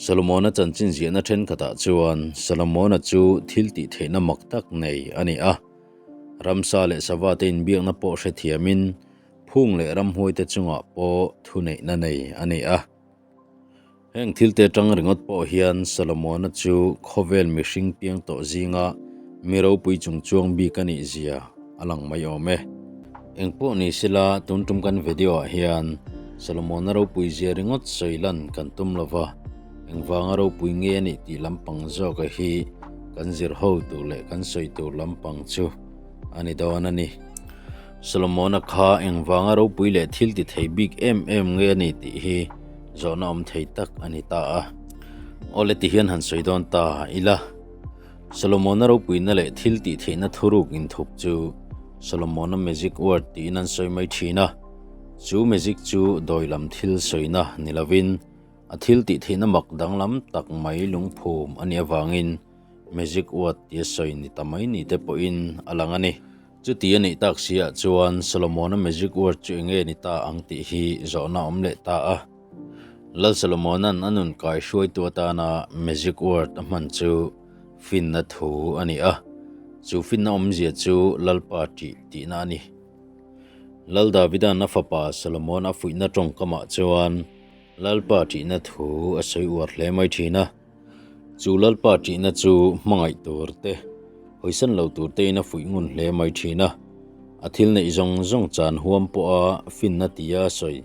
Solomona chanchin ziahna thenkhatah chuan Solomona chu thil tih theihna mak tak nei a ni a. Ramsa leh sava te inbiakna pawh hrethiamin phung leh ramhuaite chungah pawh thuneihna nei a ni a. Heng thilte atang ringawt pawh hian Solomona chu khawvel mihring piang tawh zinga mi ropui chungchuang bik a nih zia a lang mai awm e. Engpawh ni sela tun tum kan video ah hian Solomona ropui zia ringawt sawi lan kan tum lova, engvanga ropui nge a nih tih lampang zawka hi kan zir ho tur leh kan sawi tur lampang chu a ni dawn a ni. Solomona kha engvanga ropui leh thil ti thei bik em em nge a ni tih hi zawhna awm thei tak a ni ta a. Awle ti hian han sawi dawn ta ila. Solomona ropuina leh thil tih theihna thuruk inthup chu Solomona magic word tiin an sawi mai thin a. Chu magic chu dawi lam thil sawina ni lovin a thil tih theihna mak danglam tak mai lungphum a nih avangin magic word tia sawi ni ta mai ni te pawhin a lang a ni. Chuti a neih tak si ah chuan Solomona magic word chu enge ni ta ang tih hi zawhna awm leh ta a. Lal Solomona'n a nun kai hruaitu atana magic word a hman chu finna thu a ni a, chu finna awmzia chu Lalpa ṭih tihna a ni. Lal Davida'n a fapa Solomon a fuihna tawngkamah chuan Lalpa ṭihna thu a sawi uar hle mai ṭhin a. Chu Lalpa ṭihna chu hmangaih tur te, hawisan lo tur tein a fuih ngun hle mai ṭhin a. A thil neih zawng zawng chan huam pawha finna tia a sawi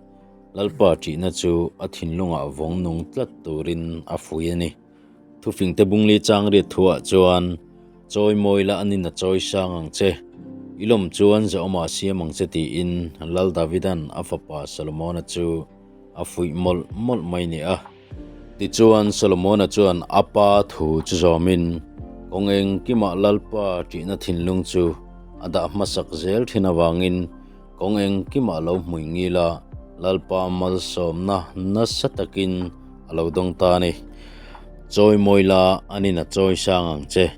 Lalpa ṭihna chu a thinlungah vawng nung tlat turin a fuih a ni. Thufingte bungli chang riat thuah chuan, Chawi mawi la anin a chawi sang ang che, i lawm chuan Zahawma siam ang che tiin Lal Davida'n a fapa Solomona chu a fuih mawlh mawlh mai ni a. Tichuan, Solomona chuan a pa thu chu zawmin, kawng engkimah Lalpa ṭihna thinlung chu a dah hmasak zel ṭhin avangin kawng engkimah lo hmui ngil a, Lalpa malsawmna nasa takin a lo dawng ta a ni. Chawi mawi la, anin a chawi sang ang che.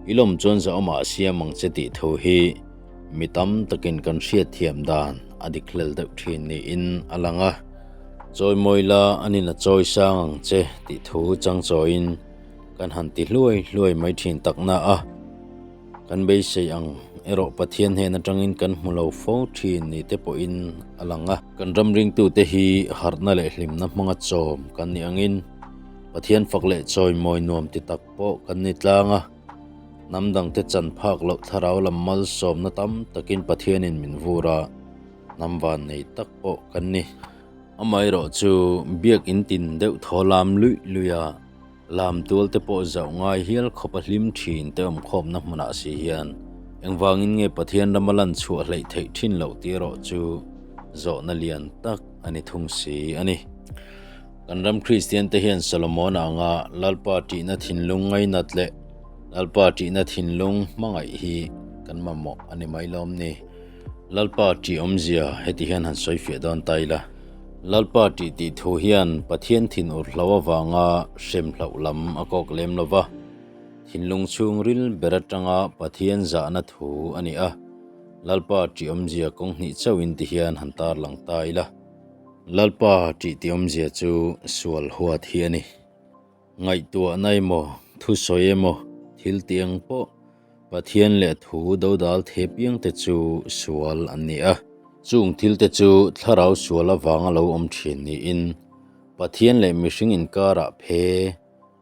I lawm chuan zahawmah a siam ang che tih thu hi mi tam takin kan hriatthiam dan a dik hlel deuh ṭhin niin a lang a. Chawi mawi la, anin a chawi sang ang che tih thu chang chawiin kan han ti hluai hluai mai thin tak na a, kan beisei ang erawh Pathian hnen atangin kan hmu lo fo thin ni te pawhin a lang a. Kan ram ringtute hi harhna leh hlimna hmanga chawm kan nih angin Pathian fak leh chawi mawi nuam ti tak pawh kan ni tlang a, hnam dangte chan phak loh thlarau lam malsawmna tam takin Pathianin min vur a. Hnam van nei tak pawh kan ni. Amaherawh chu biakin tin deuh thaw lam luih luih a, lam tual te pawh zauh ngai hial khawp a hlim thin te awm khawmna hmunah si hian engvangin nge Pathian rama lan chhuah hleih theih thin loh tih erawh chu zawhna lian tak a ni thung si a ni. Kan ram Kristian te hian Solomon-a anga Lalpa ṭihna thinlung ngainat leh Lalpa ṭihna thinlung hmangaih hi kan mamawh a ni mai lawm ni. Lalpa ṭih awmzia heti hian han sawi fiah dawn ta ila. Lalpa ṭih tih thu hian Pathian thin ur hlo avanga hrem hloh lam a kawk lem lo va, thinlung chhungril ber atanga Pathian zahna thu a ni a. Lalpa ṭih awmzia kawng hnih chauhin ti hian han tarlang ta ila. Lalpa ṭih tih awmzia chu sual huat hi a ni. Ngaihtuahna emaw, thusawi emaw, thil tih ang pawh Pathian leh thu dodal thei piangte chu sual an ni a. Chung thilte chu thlarau sual avanga lo awm thin niin Pathian leh mihring inkarah phe,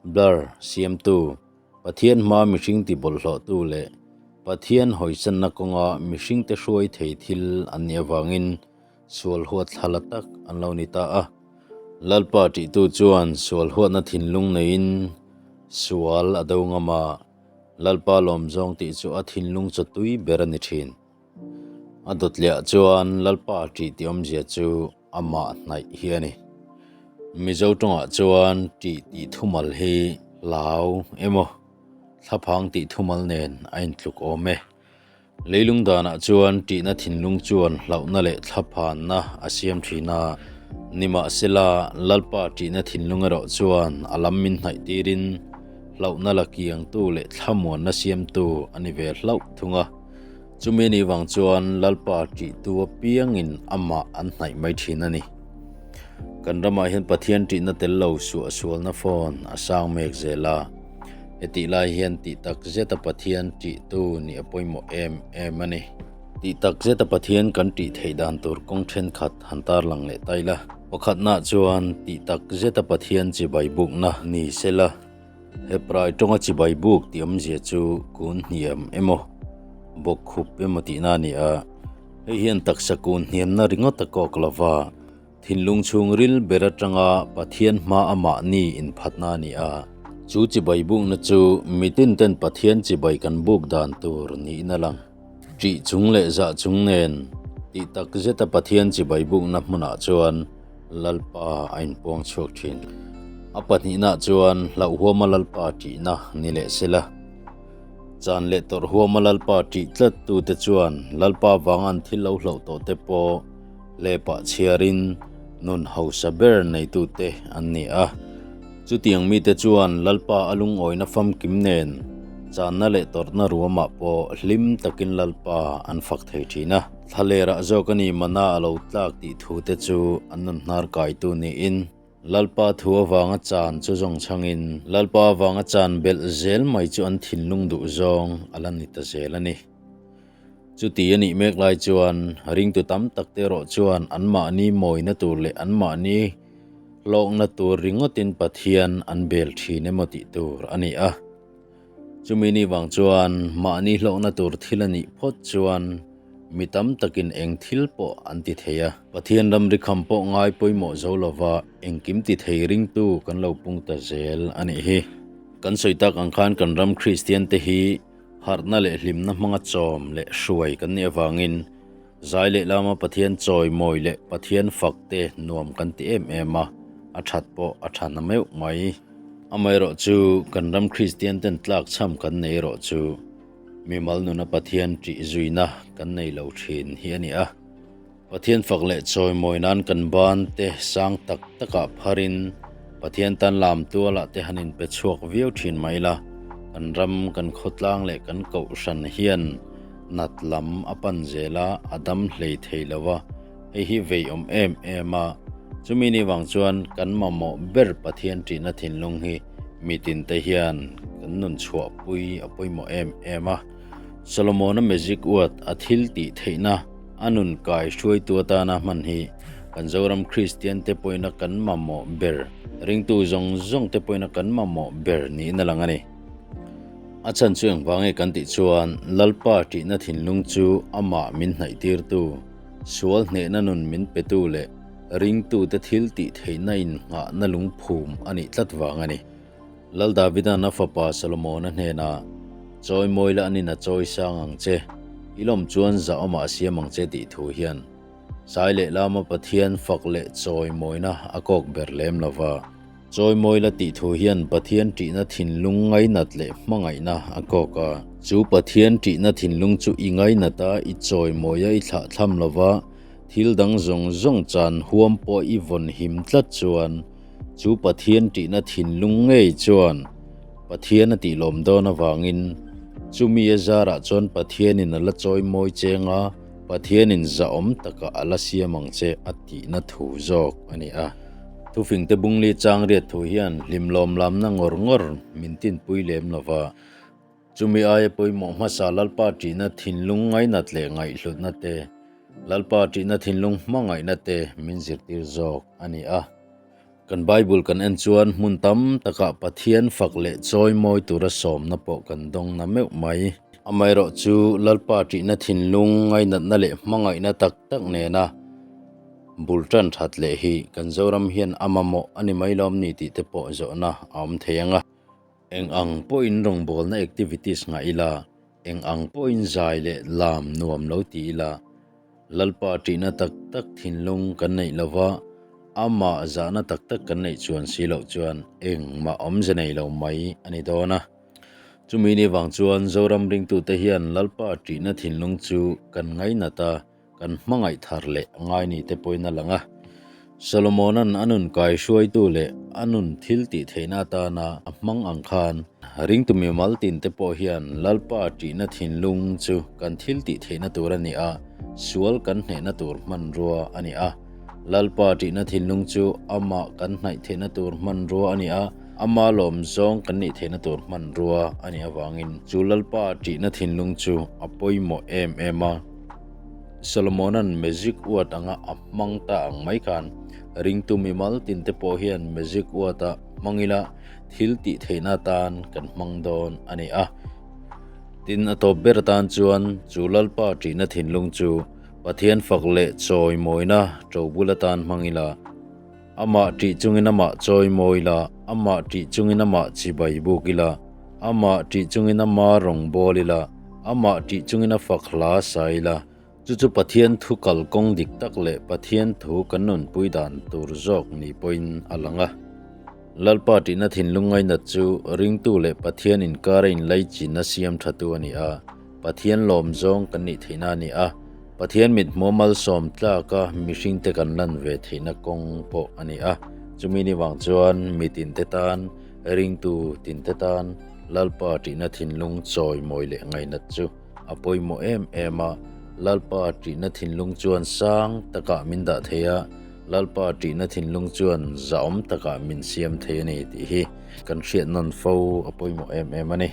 blur, siamtu, Pathian hmaa mihring tibawlhhlawhtu leh Pathian hawisanna kawnga mihringte hruai thei thil an nih avangin sual huat thlala tak an lo ni ta a. Lalpa ṭihtu chuan sual huatna thinlung neiin sual a do ngam a, Lalpa lawmzawng tih chu a thinlung chaw tui ber a ni ṭhin. A dawtliah chuan Lalpa ṭih tih awmzia chu amah hnaih hi a ni. Mizo ṭawngah chuan ṭih tih thumal hi hlau emaw thlaphang tih thumal nen a intluk awm e. Leilung danah chuan ṭihna thinlung chuan hlauhna leh thlaphanna a siam ṭhin a, nimahsela Lalpa ṭihna thinlung erawh chuan a lam min hnaih tirin hlauhna la kiangtu leh thlamuanna siamtu a ni ve hlauh thung a. Chumi anih vang chuan Lalpa ṭihtu apiangin amah an hnaih mai ṭhin a ni. Kan ramah hian Pathian ṭihna tel lo suahsualna phone a sang mek zel a. Hetih lai hian tih tak zeta Pathian ṭihtu nih a pawimawh em em a ni. Tih tak zeta Pathian kan ṭih theih dan tur kawng ṭhenkhat han tarlang leh ta ila. Pakhatnaah chuan tih tak zeta Pathian chibai bukna ni sela, Hebrai ṭawnga chibai buk tih awmzia chu kun hniam emaw, bawkkhup emaw tihna a ni a. Hei hian taksa kun hniamna ringawt a kawk lova, Thinlung chhungril ber atanga Pathian hma a mahni inphatna a ni a. Chu chibai bukna chu mitin ten Pathian chibai kan buk dan tur niin a lang. Ṭih chung leh zah chung nen tih tak zeta Pathian chibai bukna hmunah chuan Lalpa a inpuang chhuak ṭhin. A pahnihnaah chuan hlauhhuama Lalpa ṭihna ni leh sela. Chan leh tawrh huama Lalpa ṭih tlat tute chuan Lalpa vanga an thil lo hlauh tawh te pawh Lepah chhiarin nun hausa ber neitute an ni a. Chutiang mite chuan Lalpa a lungawina famkim nen channa leh tawrhna ruamah pawh hlim takin Lalpa an fak thei thin a. Thlalerah zawk a ni mana a lo tlak tih thute chu an nun hnar kaitu niin Lalpa thu avanga chan chu zawng chhangin Lalpa avanga chan belh zel mai chu an thinlung duh zawng a la ni ta zel a ni. Chuti a nih mek lai chuan ringtu tam tak te erawh chuan anmahni mawina tur leh anmahni hlawkna tur ringawtin Pathian an bel thin emaw tih tur a ni a. Chumi ni vang chuan mahni hlawkna tur thil a nih phawt chuan mi tam takin eng thil pawh an ti thei a. Pathian ramri kham pawh ngai pawimawh zo lova engkim ti thei ringtu kan lo pung ta zel a nih hi. Kan sawi tak ang khan kan ram Kristian te hi Harhna leh hlimna hmanga chawm leh hruai kan nih avangin zai leh lama Pathian chawimawi leh Pathian fak te nuam kan ti em em a, a that pawh a tha na meuh mai. Amaherawh chu kan ram Kristian ten tlak chham kan nei erawh chu mimal nuna Pathian ṭih zuina kan nei lo ṭhin hi a ni a. Pathian fak leh chawimawi nan kan ban te sang tak takah pharin Pathian tan lam tualah te han inpe chhuak viau thin mai la, kan ram, kan khawtlang leh kan kohhran hian nat lam a pan zel a, a dam hlei thei lo a, hei hi vei awm em em a. Chumi ni vang chuan kan mamawh ber Pathian ṭihna thinlung hi mitin te hian kan nun chhuahpui a pawimawh em em a. Solomona magic word a thil tih theihna A nun kai hruaitu atana hman hi kan Zoram Kristian te pawhin a kan mamawh ber, ringtu zawng zawng te pawhin a kan mamawh ber niin a lang a ni. A chhan chu engvang nge kan tih chuan Lalpa ṭihna thinlung chu amah min hnaihtirtu, sual hnehna nun min petu leh ringtute thil tih theihna innghahna lungphum a nih tlat vang a ni. Lal Davida'n a fapa Solomona hnenah, Chawimawi la anin a chawi sang ang che, i lawm chuan zahawmah a siam ang che tih thu hian Sai leh lama Pathian fak leh chawimawina a kawk ber lem lo va. Chawimawi la tih thu hian Pathian ṭihna thinlung ngainat leh hmangaihna a kawk a. Chu Pathian ṭihna thinlung chu i ngainat a, i chawimawi a, i thlahthlam lo va, thil dang zawng zawng chan huam pawh i vawn him tlat chuan, Chu Pathian ṭihna thinlung ngei chuan Pathian a tihlawm dawn avangin chumi a zarah chuan Pathianin a la chawi mawi cheng a, Pathianin zahawm taka a la siam ang che a tihna thu zawk a ni a. Thufingte bungli chang riat thu hian hlimlawm lamna ngawr ngawr min tinpui lem lo va, chumi aia pawimawh hmasa Lalpa ṭihna thinlung ngainat leh ngaihhlutna te, Lalpa ṭihna thinlung hmangaihna te min zirtir zawk a ni a. Kan Bible kan en chuan hmun tam takah Pathian fak leh chawi mawi tura sawmna pawh kan dawng na meuh mai. Amaherawh chu Lalpa ṭihna thinlung ngainatna leh hmangaihna tak tak nena bul ṭan ṭhat leh hi kan Zoram hian a mamawh a ni mai lawm ni tih te pawh zawhna a awm thei ang a. Eng ang pawhin rawngbawlna activities ngah ila, eng ang pawhin zai leh lam nuam lo ti ila, Lalpa ṭihna tak tak thinlung kan neih lova, amah zahna tak tak kan neih chuan si loh chuan engmah awmze nei lo mai a ni dawn a. Chumi ni vang chuan Zoram ringtute hian Lalpa ṭihna thinlung chu kan ngainat a, kan hmangaih thar leh ngai ni te pawhin a lang a. Solomona'n a nun kai hruaitu leh a nun thil tih theihna atana a hmang ang khan ringtu mimal tin te pawh hian Lalpa ṭihna thinlung chu kan thil tih theihna tur a ni a, sual kan hnehna tur hmanrua a ni a. Lalpa ṭihna thinlung chu amah kan hnaih theihna tur hmanrua a ni a, ama lawm zawng kan nih theihna tur hmanrua a nih avangin chu Lalpa ṭihna thinlung chu a pawimawh em em a. Solomona'n magic word anga a hmang ta ang mai khan ringtu mimal tinte pawh hian magic word-a hmang ila thil tih theihna atan kan hmang dawn a ni a. Tin, a tawp ber atan chuan chu Lalpa ṭihna thinlung chu Pathian fak leh chawimawina ṭobul atan hmang ila, amah ṭih chungin amah chawimawi ila, amah ṭih chungin amah chibai buk ila, amah ṭih chungin ama rawn bawl ila, amah ṭih chungin a fak hla sa ila, chu chu Pathian thu kalkawng dik tak leh Pathian thu kan nunpui dan tur zawk ni pawhin a lang a. Lalpa ṭihna thinlung ngainat chu ringtu leh Pathian inkara inlaichinna siam ṭhatu a ni a. Pathian lawm zawng kan nih theihna a ni a, Pathian mithmuh malsawm tlaka mihringte kan lan ve theihna kawng pawh a ni a. Chumi ni vang chuan mi tinte tan, ringtu tinte tan Lalpa ṭihna thinlung chawimawi leh ngainat chu a pawimawh em em a. Lalpa ṭihna thinlung chuan sang takah min dah thei a, Lalpa ṭihna thinlung chuan zahawm takah min siam thei a ni tih hi kan hriat nawn fo a pawimawh em em a ni.